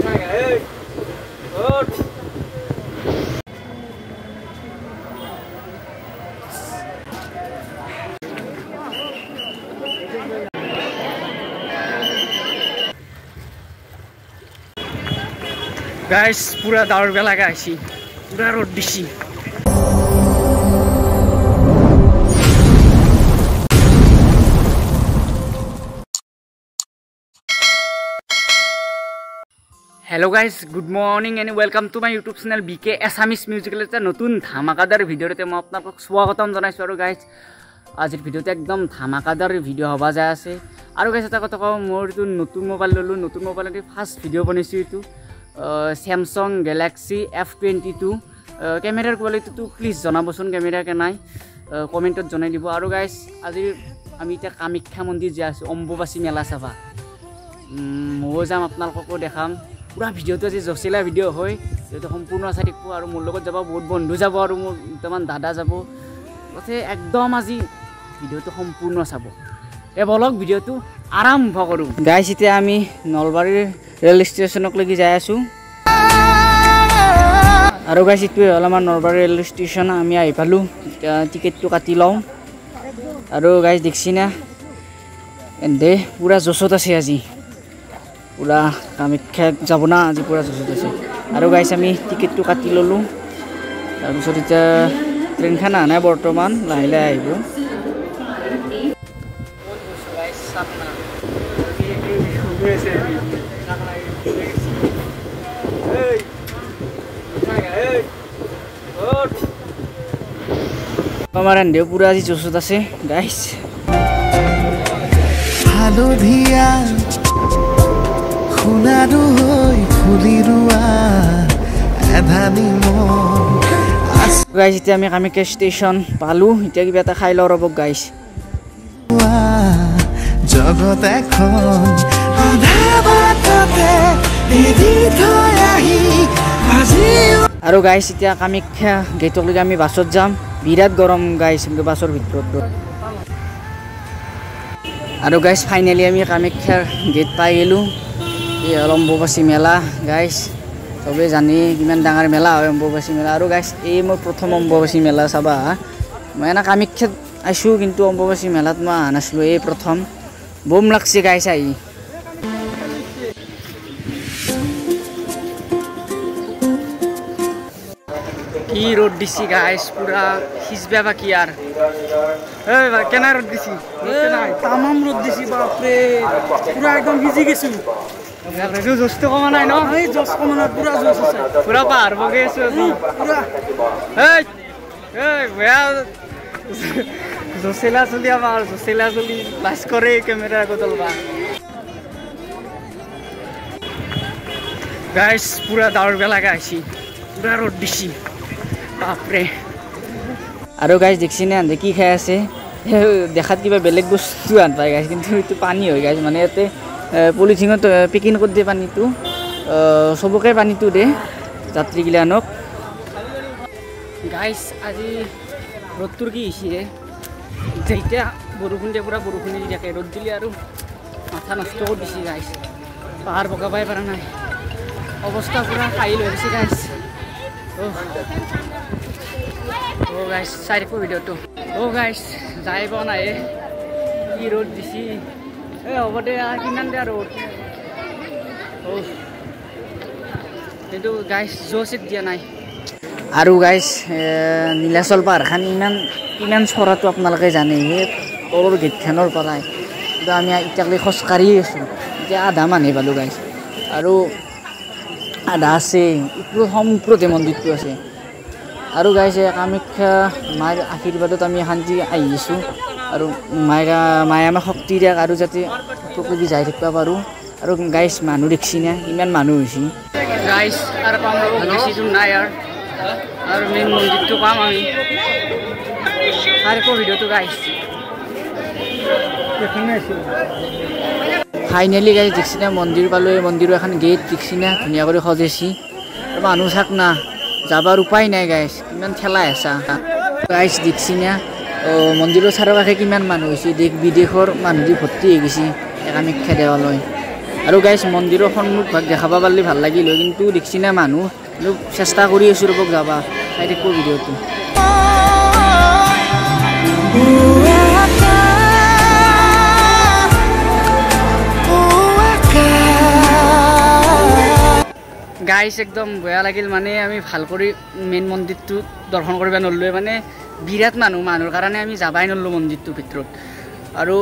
Guys, pura daur bela gaisi, pura rod disi. Hello guys, good morning and welcome to my YouTube channel BK Assamese Musical. এটা নতুন ধামাকাদাৰ ভিডিওতে মই আপোনালোকক স্বাগতম জনাইছো। আৰু গাইস আজিৰ ভিডিওতে একদম ধামাকাদাৰ ভিডিও হবা যায় আছে। আৰু গাইস এটা কথা কওঁ, মোৰ এইটো নতুন মোবাইল ললো, নতুন মোবাইলতে ফাৰ্ষ্ট ভিডিও বনাইছো। এইটো Samsung Galaxy F22 কেমেৰাৰ কোৱালিটিটো প্লিজ জনাবচোন, কেমেৰা কেনাই কমেন্টত জনাই দিব। আৰু গাইস আজি আমি এতিয়া কামাখ্যা মন্দিৰ যাই আছো, অম্বুবাচী মেলা চাবা। ময়ো যাম, আপোনালোককো দেখাম। পুৰা ভিডিঅ'টো আজি জচিলা ভিডিঅ' হয়, যিহেতু সম্পূৰ্ণ চাই থাকিব। আৰু মোৰ লগত যাব বহুত বন্ধু যাব, আৰু মোৰ দুটামান দাদা যাব। গতিকে একদম আজি ভিডিঅ'টো সম্পূৰ্ণ চাব। এই বলক ভিডিঅ'টো আৰম্ভ কৰোঁ। গাইছ এতিয়া আমি নলবাৰীৰ ৰেল ষ্টেচনক লাগি যাই আছোঁ। আৰু গাইছ এইটোৱে হ'ল আমাৰ নলবাৰী ৰেল ষ্টেচন। আমি আহি পালোঁ, এতিয়া টিকেটটো কাটি লওঁ। আৰু গাইছ দেখছি না, এন্দে পুৰা জচত আছে আজি, পুৰা কামাখ্যাত যাব না আজি, পুৰা জচত আছে। আৰু গাইছ আমি টিকেটটো কাটি ল'লোঁ। তাৰপিছত এতিয়া ট্ৰেইনখন অহা নাই বৰ্তমান, লাহে লাহে আহিব। আমাৰ এন্দেও পুৰা আজি জচত আছে গাইছ। হালধীয়া সোণাৰু হৈ ফুলি ৰোৱা এধানি গাইছ। এতিয়া আমি কামাখ্যা ষ্টেচন পালোঁ, এতিয়া কিবা এটা খাই লওঁ ৰ'ব গাইছ। জগত এখন আধা বাটতে এৰি থৈ আহি আজি। আৰু গাইছ এতিয়া কামাখ্যা গেটলৈকে আমি বাছত যাম। বিৰাট গৰম গাইছ বাছৰ ভিতৰত। আৰু গাইছ ফাইনেলি আমি কামাখ্যাৰ গেট পাই গ'লোঁ। এই হ'ল অম্বুবাচী মেলা গাইছ, চবেই জানি কিমান ডাঙৰ মেলা হয় অম্বুবাচী মেলা। আৰু গাইছ এই মোৰ প্ৰথম অম্বুবাচী মেলা চাবা। মই এনে কামাখ্যাত আহিছোঁ, কিন্তু অম্বুবাচী মেলাত মই অহা নাছিলোঁ, এই প্ৰথম। বম লাগছে গাইছ আহি। কি ৰ'দ দিছি গাইছ, পুৰা সিজবা বাকী আৰু। কেনে ৰ'দ দিছি, তামাম ৰ'দ দিছি, বাপৰে পুৰা একদম সিজি গেছো। জোচটো কমা নাই ন? এই জোচ কমা নাই, পুৰা জোচ আছে, পুৰা পাহাৰ বগাই আছো পুৰা। এই এই বেয়া জোচেলা চলি, আমাৰ জোচেলা চলি লাজ কৰে কেমেৰাৰ আগত অলবা। গাইছ পুৰা ডাৱৰ বেলা গাইছি, পুৰা ৰ'দ দিছি, বাপৰে। আৰু গাইছ দেখছি নে কি খাই আছে, দেখাত কিবা বেলেগ বস্তু আন পায় গাইছ, কিন্তু এইটো পানী হয় গাইছ। মানে ইয়াতে পলিথিনত পেকিং কৰি দিয়ে পানীটো, চবকে পানীটো দে যাত্ৰীগিলানক। গাইছ আজি ৰ'দটোৰ কি হৈছে, যেতিয়া বৰষুণ দিয়ে পুৰা বৰষুণ দি থাকে, ৰ'দ দিলে আৰু মাথা নষ্ট কৰি দিছে গাইছ। পাহাৰ বগাবই পৰা নাই, অৱস্থা পুৰা কাহিল হৈ গৈছে গাইছ। অ' গাইছ চাই থাকোঁ ভিডিঅ'টো। অ' গাইছ যাই পোৱা নাই, কি ৰ'দ দিছি। এই হ'ব দে, কিমান দে ৰ'দ। অ' কিন্তু গাইছ জোচ দিয়া নাই। আৰু গাইছ নীলাচল পাহাৰখন ইমান ইমান চৰাটো আপোনালোকে জানে, সেই তলৰ গেটখনৰ পৰাই কিন্তু আমি এতিয়ালৈ খোজকাঢ়ি আছোঁ। এতিয়া আধা মানুহে পালোঁ গাইছ, আৰু আধা আছে ওপৰত, সম্পূৰ্ণতে মন্দিৰটো আছে। আৰু গাইছ কামাখ্যা মাৰ আশীৰ্বাদত আমি শান্তি আহিছোঁ। আৰু মায়ে আমাক শক্তি দিয়ক আৰু যাতে প্ৰকৃতি যাই থাকিব পাৰোঁ। আৰু গাইছ মানুহ দেখছি না, ইমান মানুহ হৈছে গাইছ। আৰু পাম ৰ'ব, বেছি দূৰ নাই আৰু, আৰু মেইন মন্দিৰটো পাম আমি। আৰু ভিডিঅ'টো গাইছ। ফাইনেলি গাইছ দেখছি না মন্দিৰ পালোঁ। এই মন্দিৰৰ এখন গেট দেখছি না, ধুনীয়া কৰি সজাইছি। মানুহ চাক না, যাবাৰ উপায় নাই গাইছ, কিমান ঠেলা হেঁচা গাইছ। দেখছি না মন্দিৰৰ চাৰিওকাষে কিমান মানুহ হৈছে, দেশ বিদেশৰ মানুহ দি ভৰ্তি হৈ গৈছে কামাখ্যা দেৱালয়। আৰু গাইছ মন্দিৰৰ সন্মুখভাগ দেখাব পাৰিলে ভাল লাগিল হয়, কিন্তু দেখছি না মানুহ, কিন্তু চেষ্টা কৰি আছোঁ ৰ'বক যাবা, চাই থাকিব ভিডিঅ'টো। গাইছ একদম বেয়া লাগিল, মানে আমি ভাল কৰি মেইন মন্দিৰটো দৰ্শন কৰিব নৰলোৱে, মানে বিৰাট মানুহ, মানুহৰ কাৰণে আমি যাবাই নৰলোঁ মন্দিৰটোৰ ভিতৰত। আৰু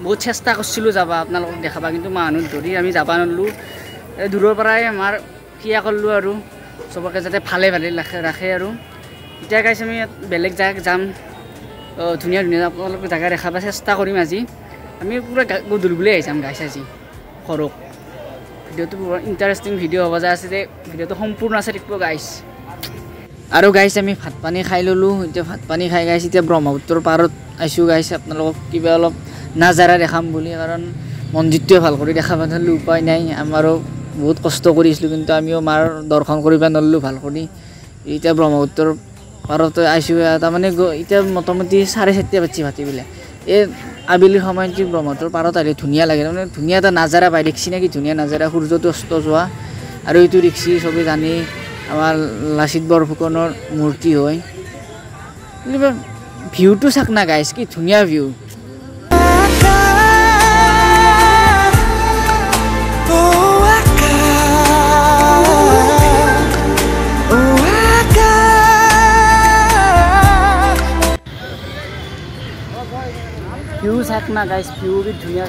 বহুত চেষ্টা কৰিছিলোঁ যাবা আপোনালোকক দেখাবা, কিন্তু মানুহ ধৰি আমি যাব নৰলোঁ। দূৰৰ পৰাই আমাৰ ক্ৰিয়া কৰিলোঁ আৰু চবকে যাতে ভালে ভালে ৰাখে। আৰু এতিয়া গাইছ আমি বেলেগ জেগাত যাম, ধুনীয়া ধুনীয়া আপোনালোকক জেগা দেখাব চেষ্টা কৰিম আজি। আমি পূৰা গধূলি বুলিয়ে আহি যাম গাইছ আজি ঘৰক। ভিডিঅ'টো ইণ্টাৰেষ্টিং ভিডিঅ' হ'ব যায় আছে যে, ভিডিঅ'টো সম্পূৰ্ণ আছে থাকিব গাইছ। আৰু গাইছ আমি ভাত পানী খাই ল'লোঁ, এতিয়া ভাত পানী খাই গাইছ এতিয়া ব্ৰহ্মপুত্ৰৰ পাৰত আহিছোঁ গাইছ, আপোনালোকক কিবা অলপ নাজাৰা দেখাম বুলি, কাৰণ মন্দিৰটোৱে ভাল কৰি দেখাব নোৱাৰিলোঁ, উপায় নাই। আমাৰো বহুত কষ্ট কৰিছিলোঁ, কিন্তু আমিও মাৰ দৰ্শন কৰিব নোৱাৰিলোঁ ভাল কৰি। এতিয়া ব্ৰহ্মপুত্ৰৰ পাৰতে আহিছোঁ, তাৰমানে এতিয়া মোটামুটি 4:30 বাজিছে ভাটিবেলা। এই আবেলিৰ সময়ত ব্ৰহ্মপুত্ৰৰ পাৰত আহিলে ধুনীয়া লাগে, তাৰমানে ধুনীয়া এটা নাজাৰা পায়, দেখছি নেকি ধুনীয়া নাজাৰা, সূৰ্যটো অস্ত যোৱা। আৰু এইটো দেখছি চবেই জানেই আমাৰ লাচিত বৰফুকনৰ মূৰ্তি হয়। ভিউটো চাক না গাইছ, কি ধুনীয়া ভিউ। ভিউ চাক না গাইছ, ভিউ কি ধুনীয়া।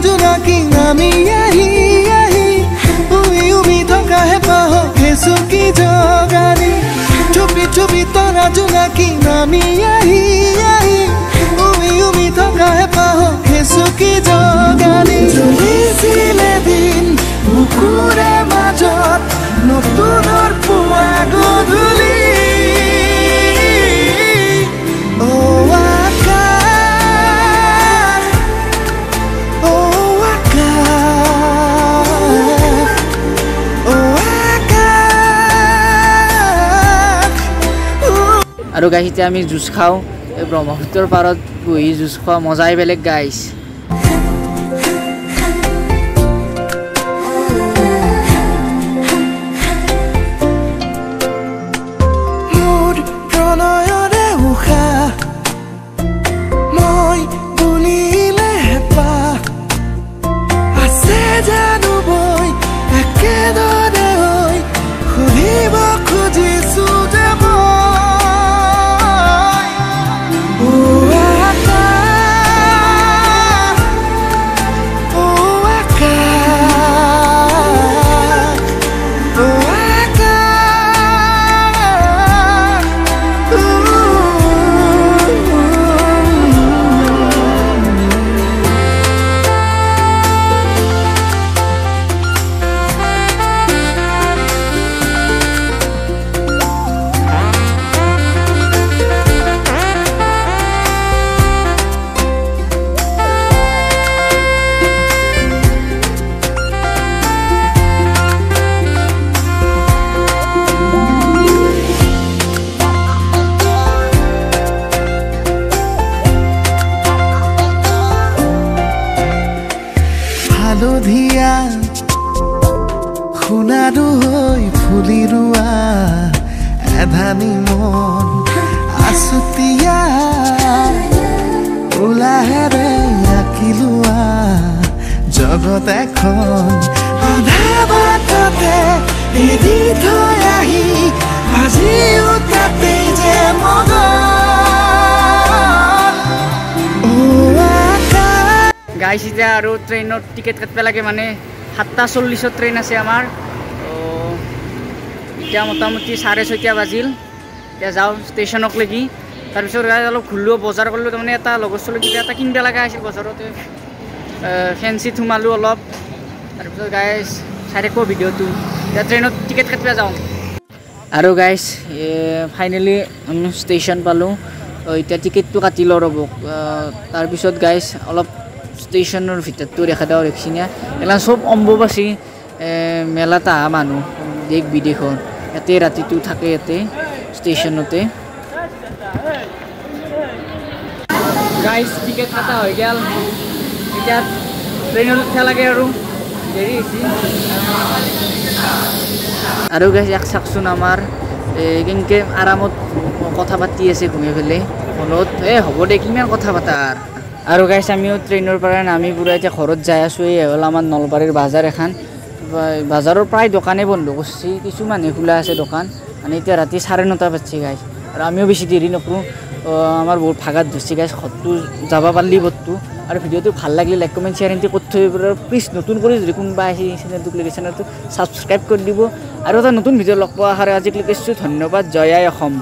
জোনাকী নামি আহি আহি উমি উমি থকা হেঁপাহ হেঁচুকি জগানি, থুপি থুপি তৰা জোনাকী নামি আহি আহি উমি উমি থকা হেঁপাহ হেঁচুকি জগানি। জ্বলিছিলে দিন বুকুৰে মাজত নতুনৰ পুৱা গধূলি, আৰু গাইছ এতিয়া আমি জুচ খাওঁ, এই ব্ৰহ্মপুত্ৰৰ পাৰত বহি জুচ খোৱা মজাই বেলেগ গাইছ। মোৰ প্ৰণয়ৰে উশাহ মই বুলিলে হেঁপাহ আছে জানো বৈ একেদৰে হৈ সুধিব খুজিছো যে হালধীয়া সোণাৰু হৈ ফুলি ৰোৱা এধানি মন আছুতীয়া উলাহেৰে আঁকি লোৱা জগত এখন আধা বাটতে এৰি থৈ আহি আজিও তাতে যে মগন। গাইছ এতিয়া আৰু ট্ৰেইনত টিকেট কাটিব লাগে, মানে 7:40 ট্ৰেইন আছে আমাৰ। এতিয়া মোটামুটি 6:30 বাজিল, এতিয়া যাওঁ ষ্টেচনক লাগি। তাৰপিছত গাইছ অলপ ঘূৰিলোঁ, বজাৰ কৰিলোঁ, তাৰমানে এটা লগৰ ছোৱালী কিবা এটা কিনিব লগা আছিল বজাৰতে, ফেঞ্চিত সোমালোঁ অলপ। তাৰপিছত গাইজ চাই থাকিব ভিডিঅ'টো। এতিয়া ট্ৰেইনত টিকেট কাটিব যাওঁ। আৰু গাইজ ফাইনেলি আমি ষ্টেচন পালোঁ। এতিয়া টিকেটটো কাটি লওঁ ৰ'ব। তাৰপিছত গাইজ অলপ ষ্টেচনৰ ভিতৰটো দেখা দিওঁ। দেখছিনে, এইগিলা চব অম্বুবাচী মেলাত অহা মানুহ, দেশ বিদেশৰ, ইয়াতে ৰাতিটো থাকে ইয়াতে ষ্টেচনতে। গাইজ টিকেট কাটা হৈ গ'ল, এতিয়া ট্ৰেইনত উঠা লাগে আৰু দেৰি হৈছে। আৰু গাইজ ইয়াক চাওকচোন, আমাৰ কেনেকৈ আৰামত কথা পাতি আছে ঘুমি পেলাই ফোনত। এই হ'ব দে, কিমান কথা পাতা। আৰু গাইজ আমিও ট্ৰেইনৰ পৰা নামি পূৰা এতিয়া ঘৰত যাই আছোঁ। এই হ'ল আমাৰ নলবাৰীৰ বাজাৰ এখন। বাজাৰৰ প্ৰায় দোকানেই বন্ধ কৰিছে, কিছুমানহে খোলা আছে দোকান। মানে এতিয়া ৰাতি 9:30 বাজছে গাইজ। আৰু আমিও বেছি দেৰি নকৰোঁ, আমাৰ বহুত ভাগাত ধৰিছে গাইজ। ঘৰটো যাব পাৰিলি বস্তু। আৰু ভিডিঅ'টো ভাল লাগিলে লাইক কমেণ্ট শ্বেয়াৰ এণ্টি কৰি থৈ প্লিজ। নতুন কৰি যদি কোনোবা আহিছে চেনেলটোক লাগে চেনেলটো ছাবস্ক্ৰাইব কৰি দিব। আৰু এটা নতুন ভিডিঅ' লগ পোৱা আশাৰে আজিক লৈছোঁ। ধন্যবাদ। জয় আই অসম।